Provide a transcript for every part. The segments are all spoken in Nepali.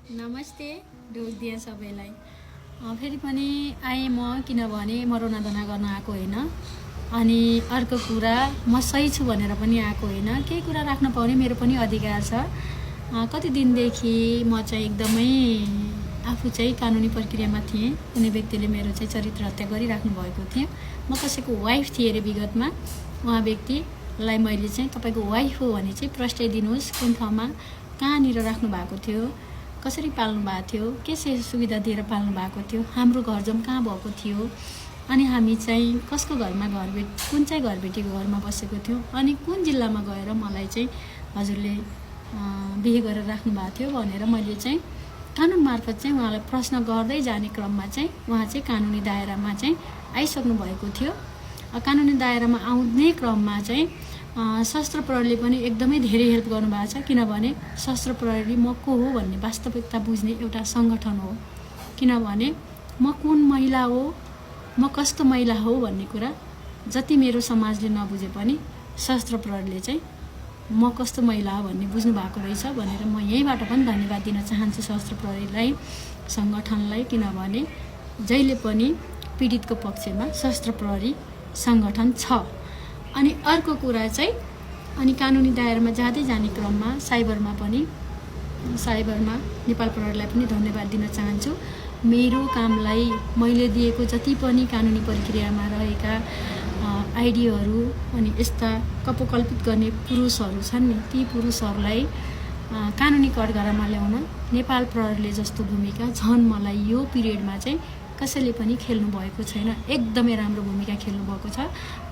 नमस्ते ढोक दिए सबैलाई। फेरि पनि आएँ म, किनभने म रोनाधना गर्न आएको होइन। अनि अर्को कुरा, म सही छु भनेर पनि आएको होइन। केही कुरा राख्न पाउने मेरो पनि अधिकार छ। कति दिनदेखि म चाहिँ एकदमै आफू चाहिँ कानुनी प्रक्रियामा थिएँ। कुनै व्यक्तिले मेरो चाहिँ चरित्र हत्या गरिराख्नु भएको थियो। म कसैको वाइफ थिएँ अरे विगतमा। उहाँ व्यक्तिलाई मैले चाहिँ तपाईँको वाइफ हो भने चाहिँ प्रस्ट्याइदिनुहोस्, कुन ठाउँमा कहाँनिर राख्नु भएको थियो, कसरी पाल्नु भएको थियो, के सुविधा दिएर पाल्नु भएको थियो, हाम्रो घर जम कहाँ भएको थियो, अनि हामी चाहिँ कसको घरमा कुन चाहिँ घरबेटीको घरमा बसेको थियौँ, अनि कुन जिल्लामा गएर मलाई चाहिँ हजुरले बिहे गरेर राख्नु भएको थियो भनेर मैले चाहिँ कानुन मार्फत चाहिँ उहाँलाई प्रश्न गर्दै जाने क्रममा चाहिँ उहाँ चाहिँ कानुनी दायरामा चाहिँ आइसक्नु भएको थियो। कानुनी दायरामा आउने क्रममा चाहिँ सशस्त्र प्रहरीले पनि एकदमै धेरै हेल्प गर्नुभएको छ। किनभने सशस्त्र प्रहरी म को हो भन्ने वास्तविकता बुझ्ने एउटा सङ्गठन हो। किनभने म कुन महिला हो, म कस्तो महिला हो भन्ने कुरा जति मेरो समाजले नबुझे पनि सशस्त्र प्रहरीले चाहिँ म कस्तो महिला हो भन्ने बुझ्नु भएको रहेछ भनेर म यहीँबाट पनि धन्यवाद दिन चाहन्छु सशस्त्र प्रहरीलाई, सङ्गठनलाई। किनभने जहिले पनि पीडितको पक्षमा सशस्त्र प्रहरी सङ्गठन छ। अनि अर्को कुरा चाहिँ अनि कानुनी दायरामा जाँदै जाने क्रममा साइबरमा नेपाल प्रहरीलाई पनि धन्यवाद दिन चाहन्छु। मेरो कामलाई मैले दिएको जति पनि कानुनी प्रक्रियामा रहेका आइडियाहरू अनि यस्ता कपोकल्पित गर्ने पुरुषहरू छन् नि, ती पुरुषहरूलाई कानुनी कठघरामा ल्याउन नेपाल प्रहरीले जस्तो भूमिका झन् मलाई यो पिरियडमा चाहिँ कसैले पनि खेल्नु भएको छैन। एकदमै राम्रो भूमिका खेल्नु भएको छ।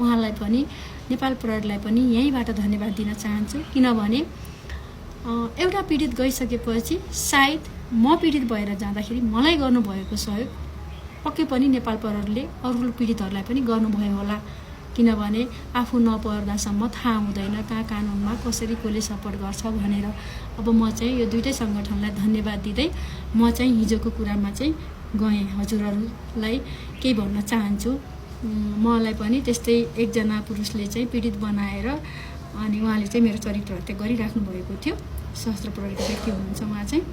उहाँलाई पनि नेपाल प्रहरीलाई पनि यहीँबाट धन्यवाद दिन चाहन्छु। किनभने एउटा पीडित गइसकेपछि सायद म पीडित भएर जाँदाखेरि मलाई गर्नुभएको सहयोग पक्कै पनि नेपाल प्रहरीले अरू पीडितहरूलाई पनि गर्नुभयो होला। किनभने आफू नपर्दासम्म थाहा हुँदैन कहाँ कानुनमा कसरी कसले सपोर्ट गर्छ भनेर। अब म चाहिँ यो दुइटै सङ्गठनलाई धन्यवाद दिँदै म चाहिँ हिजोको कुरामा चाहिँ गएँ। हजुरहरूलाई केही भन्न चाहन्छु। मलाई पनि त्यस्तै एकजना पुरुषले चाहिँ पीडित बनाएर अनि उहाँले चाहिँ मेरो चरित्र हत्या गरिराख्नु भएको थियो। सशस्त्र प्रहरीको व्यक्ति हुनुहुन्छ उहाँ चाहिँ।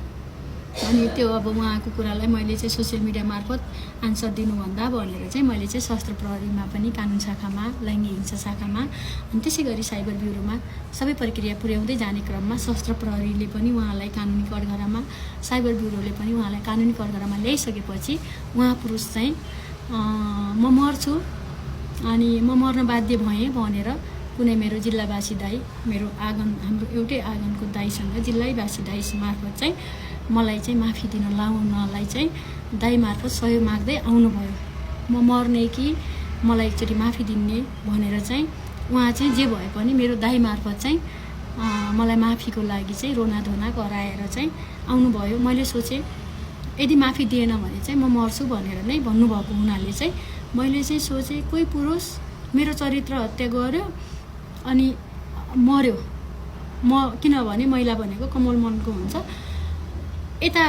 अनि त्यो अब उहाँको कुरालाई मैले चाहिँ सोसियल मिडिया मार्फत आन्सर दिनुभन्दा भनेर चाहिँ मैले चाहिँ सशस्त्र प्रहरीमा पनि कानुन शाखामा, लैङ्गिक हिंसा शाखामा अनि त्यसै गरी साइबर ब्युरोमा सबै प्रक्रिया पुर्याउँदै जाने क्रममा सशस्त्र प्रहरीले पनि उहाँलाई कानुनी कठघरामा, साइबर ब्युरोले पनि उहाँलाई कानुनी कठघरामा ल्याइसकेपछि उहाँ पुरुष चाहिँ म मर्छु अनि म मर्न बाध्य भएँ भनेर कुनै मेरो जिल्लावासी दाइ, मेरो हाम्रो एउटै आँगनको दाइसँग जिल्लावासी दाइ मार्फत चाहिँ मलाई चाहिँ माफी दिन लाउनलाई चाहिँ दाइ मार्फत सहयोग माग्दै आउनुभयो। म मर्ने कि मलाई एकचोटि माफी दिने भनेर चाहिँ उहाँ चाहिँ जे भए पनि मेरो दाइ मार्फत चाहिँ मलाई माफीको लागि चाहिँ रोनाधोना गराएर चाहिँ आउनुभयो। मैले सोचेँ यदि माफी दिएन भने चाहिँ म मर्छु भनेर नै भन्नुभएको हुनाले चाहिँ मैले चाहिँ सोचेँ कोही पुरुष मेरो चरित्र हत्या गर्यो अनि मर्यो। म किनभने महिला भनेको कोमल मनको हुन्छ। यता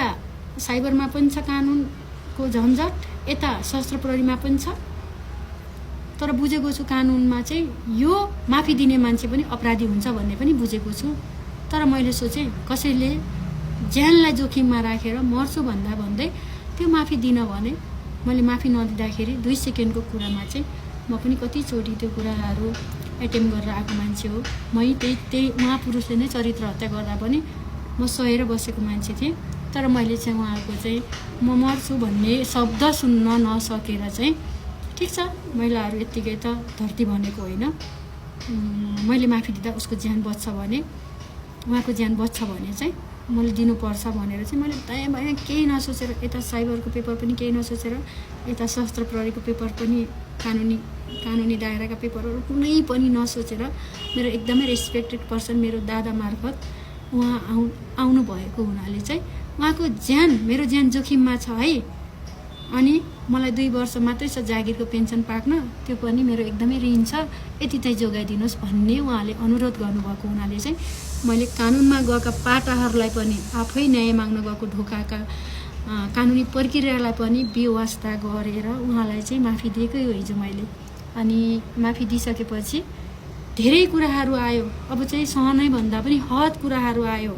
साइबरमा पनि छ कानुनको झन्झट, यता सशस्त्र प्रहरीमा पनि छ। तर बुझेको छु कानुनमा चाहिँ यो माफी दिने मान्छे पनि अपराधी हुन्छ भन्ने पनि बुझेको छु। तर मैले सोचेँ कसैले ज्यानलाई जोखिममा राखेर मर्छु भन्दै त्यो माफी दिन भने मैले माफी नदिँदाखेरि 2 सेकेन्डको कुरामा चाहिँ म पनि कतिचोटि त्यो कुराहरू एटेम्प गरेर आएको मान्छे हो। त्यही उहाँ पुरुषले नै चरित्र हत्या गर्दा पनि म सहेर बसेको मान्छे थिएँ। तर मैले चाहिँ उहाँको चाहिँ म मर्छु भन्ने शब्द सुन्न नसकेर चाहिँ ठिक छ महिलाहरू यत्तिकै त धरती भनेको होइन, मैले माफी दिँदा उसको ज्यान बच्छ भने उहाँको ज्यान बच्छ भने चाहिँ मैले दिनुपर्छ भनेर चाहिँ मैले दायाँ बायाँ केही नसोचेर यता साइबरको पेपर पनि केही नसोचेर यता सशस्त्र प्रहरीको पेपर पनि कानुनी दायराका पेपरहरू कुनै पनि नसोचेर मेरो एकदमै रेस्पेक्टेड पर्सन मेरो दादा मार्फत उहाँ आउनु भएको हुनाले चाहिँ उहाँको मेरो ज्यान जोखिममा छ है। अनि मलाई 2 वर्ष मात्रै छ जागिरको पेन्सन पाक्न, त्यो पनि मेरो एकदमै ऋण छ, यति चाहिँ जोगाइदिनुहोस् भन्ने उहाँले अनुरोध गर्नुभएको हुनाले चाहिँ मैले कानुनमा गएका पाटाहरूलाई पनि आफै न्याय माग्न गएको ढोकाका कानुनी प्रक्रियालाई पनि व्यवस्था गरेर उहाँलाई चाहिँ माफी दिएकै हो हिजो मैले। अनि माफी दिइसकेपछि धेरै कुराहरू आयो। अब चाहिँ सहनै भन्दा पनि हद कुराहरू आयो।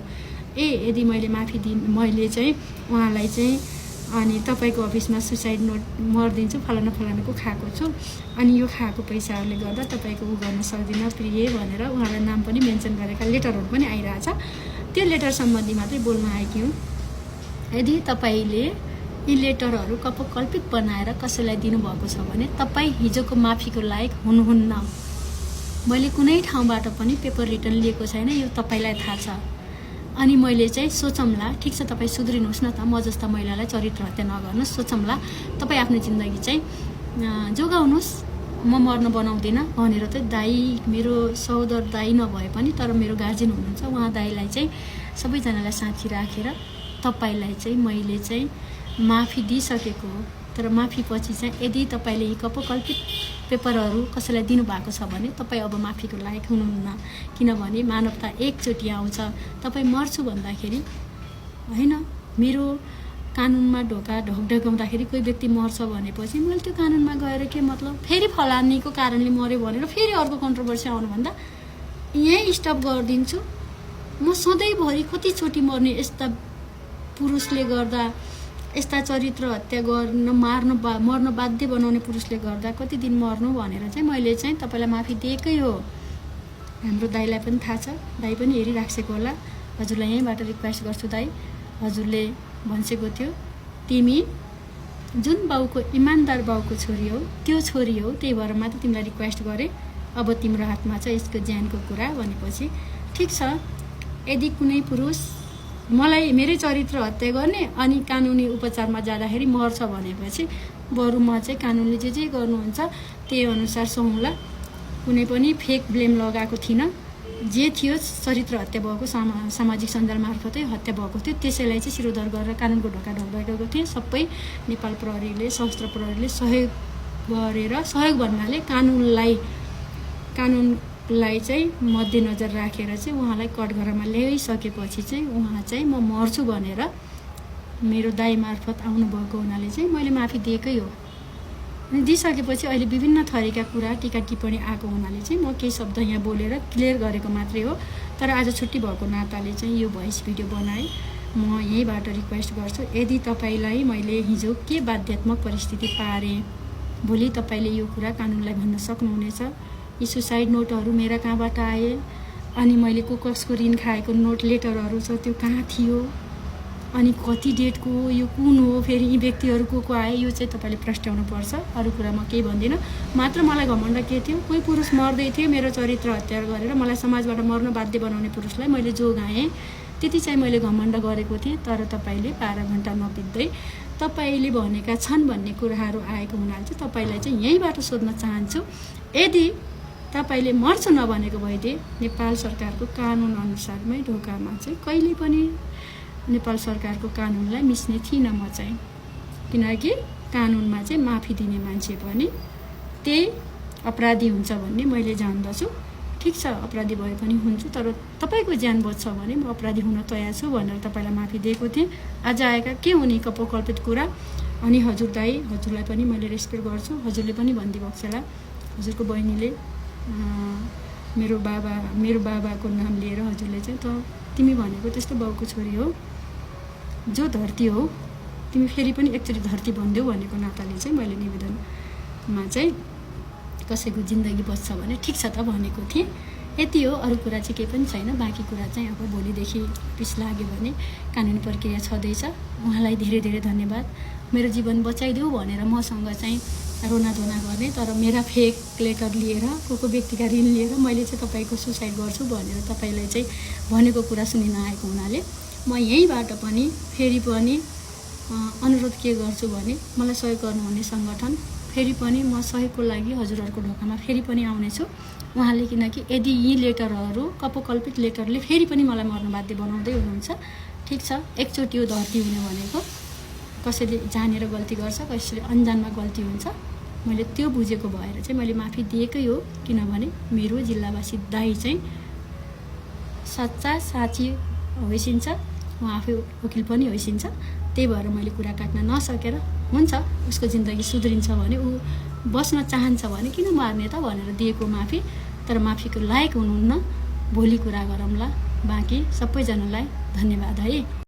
यदि मैले माफी मैले चाहिँ उहाँलाई चाहिँ अनि तपाईँको अफिसमा सुसाइड नोट मर्दिन्छु फलानाको खाएको छु अनि यो खाएको पैसाहरूले गर्दा तपाईँको उ गर्न सक्दिनँ प्रिय भनेर उहाँलाई नाम पनि मेन्सन गरेका लेटरहरू पनि आइरहेछ। त्यो लेटर सम्बन्धी मात्रै बोल्न आएकी हुँ। यदि तपाईँले यी लेटरहरू कल्पित बनाएर कसैलाई दिनुभएको छ भने तपाईँ हिजोको माफीको लायक हुनुहुन्न। मैले कुनै ठाउँबाट पनि पेपर रिटर्न लिएको छैन, यो तपाईँलाई थाहा छ। अनि मैले चाहिँ सोचौँला, ठिक छ तपाईँ सुध्रिनुहोस् न त, म जस्ता महिलालाई चरित्र हत्या नगर्नुहोस्, सोचौँला तपाईँ आफ्नो जिन्दगी चाहिँ जोगाउनुहोस्, म मर्न बनाउँदिनँ भनेर चाहिँ दाई, मेरो सहोदर दाई नभए पनि तर मेरो गार्जेन हुनुहुन्छ, उहाँ दाईलाई चाहिँ सबैजनालाई साथी राखेर तपाईँलाई चाहिँ मैले चाहिँ माफी दिइसकेको हो। तर माफी पछि चाहिँ यदि तपाईँले यी कल्पित पेपरहरू कसैलाई दिनुभएको छ भने तपाईँ अब माफीको लायक हुनुहुन्न। किनभने मानवता एकचोटि आउँछ। तपाईँ मर्छु भन्दाखेरि होइन, मेरो कानुनमा ढोका ढकढकाउँदाखेरि कोही व्यक्ति मर्छ भनेपछि मैले त्यो कानुनमा गएर के मतलब, फेरि फलानीको कारणले मऱ्यो भनेर फेरि अर्को कन्ट्रोभर्सी आउनुभन्दा यहीँ स्टप गरिदिन्छु। म सधैँभरि कतिचोटि मर्ने यस्ता पुरुषले गर्दा, यस्ता चरित्र हत्या गर्न मर्न बाध्य बनाउने पुरुषले गर्दा कति दिन मर्नु भनेर चाहिँ मैले चाहिँ तपाईँलाई माफी दिएकै हो। हाम्रो दाइलाई पनि थाहा छ, दाइ पनि हेरिराखेको होला। हजुरलाई यहीँबाट रिक्वेस्ट गर्छु दाइ, हजुरले भनिसकेको थियो तिमी जुन बाउको इमान्दार बाउको छोरी हो त्यो छोरी हो, त्यही भएर मात्र तिमीलाई रिक्वेस्ट गरेँ। अब तिम्रो हातमा छ यसको ज्यानको कुरा भनेपछि ठिक छ। यदि कुनै पुरुष मलाई मेरै चरित्र हत्या गर्ने अनि कानुनी उपचारमा जाँदाखेरि मर्छ भनेपछि बरु म चाहिँ कानुनले जे गर्नुहुन्छ त्यही अनुसार सहौँला। कुनै पनि फेक ब्लेम लगाएको थिइनँ। जे थियो चरित्र हत्या भएको सामाजिक सञ्जाल मार्फतै हत्या भएको थियो, त्यसैलाई चाहिँ शिरोधार गरेर कानुनको ढोका ढकढकाएको थिएँ। सबै नेपाल प्रहरीले, सशस्त्र प्रहरीले सहयोग गरेर, सहयोग भन्नाले कानुनलाई चाहिँ मध्यनजर राखेर चाहिँ उहाँलाई कठघरामा ल्याइसकेपछि चाहिँ उहाँ चाहिँ म मर्छु भनेर मेरो दाइ मार्फत आउनुभएको हुनाले चाहिँ मैले माफी दिएकै हो। अनि दिइसकेपछि अहिले विभिन्न थरीका कुरा टीका टिप्पणी आएको हुनाले चाहिँ म केही शब्द यहाँ बोलेर क्लियर गरेको मात्रै हो। तर आज छुट्टी भएको नाताले चाहिँ यो भोइस भिडियो बनाएँ। म यहीँबाट रिक्वेस्ट गर्छु, यदि तपाईँलाई मैले हिजो के बाध्यात्मक परिस्थिति पारेँ, भोलि तपाईँले यो कुरा कानुनलाई भन्न सक्नुहुनेछ। यी सुसाइड नोटहरू मेरा कहाँबाट आए, अनि मैले कसको ऋण खाएको नोट लेटरहरू छ त्यो कहाँ थियो, अनि कति डेटको हो, यो कुन हो, फेरि यी व्यक्तिहरू को आए, यो चाहिँ तपाईँले प्रस्ट्याउनु पर्छ। अरू कुरा म केही भन्दिनँ। मात्र मलाई घमण्ड के थियो, कोही पुरुष मर्दै थियो मेरो चरित्र हत्या गरेर मलाई समाजबाट मर्न बाध्य बनाउने पुरुषलाई मैले जोगाएँ, त्यति चाहिँ मैले घमण्ड गरेको थिएँ। तर तपाईँले 12 घन्टा नबित्दै तपाईँले भनेका छन् भन्ने कुराहरू आएको हुनाले चाहिँ तपाईँलाई चाहिँ यहीँबाट सोध्न चाहन्छु, यदि तपाईँले मर्छु नभनेको भइदिए नेपाल सरकारको कानुन अनुसारमै ढोकामा चाहिँ कहिले पनि नेपाल सरकारको कानुनलाई मिच्ने थिइनँ म चाहिँ। किनकि कानुनमा चाहिँ माफी दिने मान्छे पनि त्यही अपराधी हुन्छ भन्ने मैले जान्दछु। ठिक छ, अपराधी भए पनि हुन्छु, तर तपाईँको ज्यान बच्छ भने म अपराधी हुन तयार छु भनेर तपाईँलाई माफी दिएको थिएँ। आज आएका के हुने कल्पित कुरा, अनि हजुर दाइ, हजुरलाई पनि मैले रेस्पेक्ट गर्छु। हजुरले पनि भनिदिएको होला, हजुरको बहिनीले मेरो बाबाको नाम लिएर हजुरले चाहिँ त तिमी भनेको त्यस्तो बाउको छोरी हो जो धरती हो, तिमी फेरि पनि एकचोटि धरती भनिदेऊ भनेको नाताले चाहिँ मैले निवेदनमा चाहिँ कसैको जिन्दगी बच्छ भने ठिक छ त भनेको थिएँ। यति हो, अरू कुरा चाहिँ केही पनि छैन। बाँकी कुरा चाहिँ अब भोलिदेखि पिस लाग्यो भने कानुनी प्रक्रिया छँदैछ। उहाँलाई धेरै धेरै धन्यवाद। मेरो जीवन बचाइदेऊ भनेर मसँग चाहिँ रोनाधोना गर्ने, तर मेरा फेक लेटर लिएर को व्यक्तिका ऋण लिएर मैले चाहिँ तपाईँको सुसाइड गर्छु भनेर तपाईँलाई चाहिँ भनेको कुरा सुनिन आएको हुनाले म यहीँबाट पनि फेरि पनि अनुरोध के गर्छु भने मलाई सहयोग गर्नुहुने सङ्गठन फेरि पनि म सहयोगको लागि हजुरहरूको ढोकामा फेरि पनि आउनेछु। उहाँले किनकि यदि यी लेटरहरू कल्पित लेटरले फेरि पनि मलाई मर्न बाध्य बनाउँदै हुनुहुन्छ, ठिक छ, एकचोटि यो धरती हुने भनेको कसैले जानेर गल्ती गर्छ, कसैले अन्जानमा गल्ती हुन्छ। मैले त्यो बुझेको भएर चाहिँ मैले माफी दिएकै हो। किनभने मेरो जिल्लावासी दाइ चाहिँ सच्चा साँची होइसिन्छ, उहाँ आफै वकिल पनि होइसिन्छ। त्यही भएर मैले कुरा काट्न नसकेर हुन्छ उसको जिन्दगी सुध्रिन्छ भने, ऊ बस्न चाहन्छ भने किन मार्ने त भनेर दिएको माफी। तर माफीको लायक हुनुहुन्न, भोलि कुरा गरौँला। बाँकी सबैजनालाई धन्यवाद है।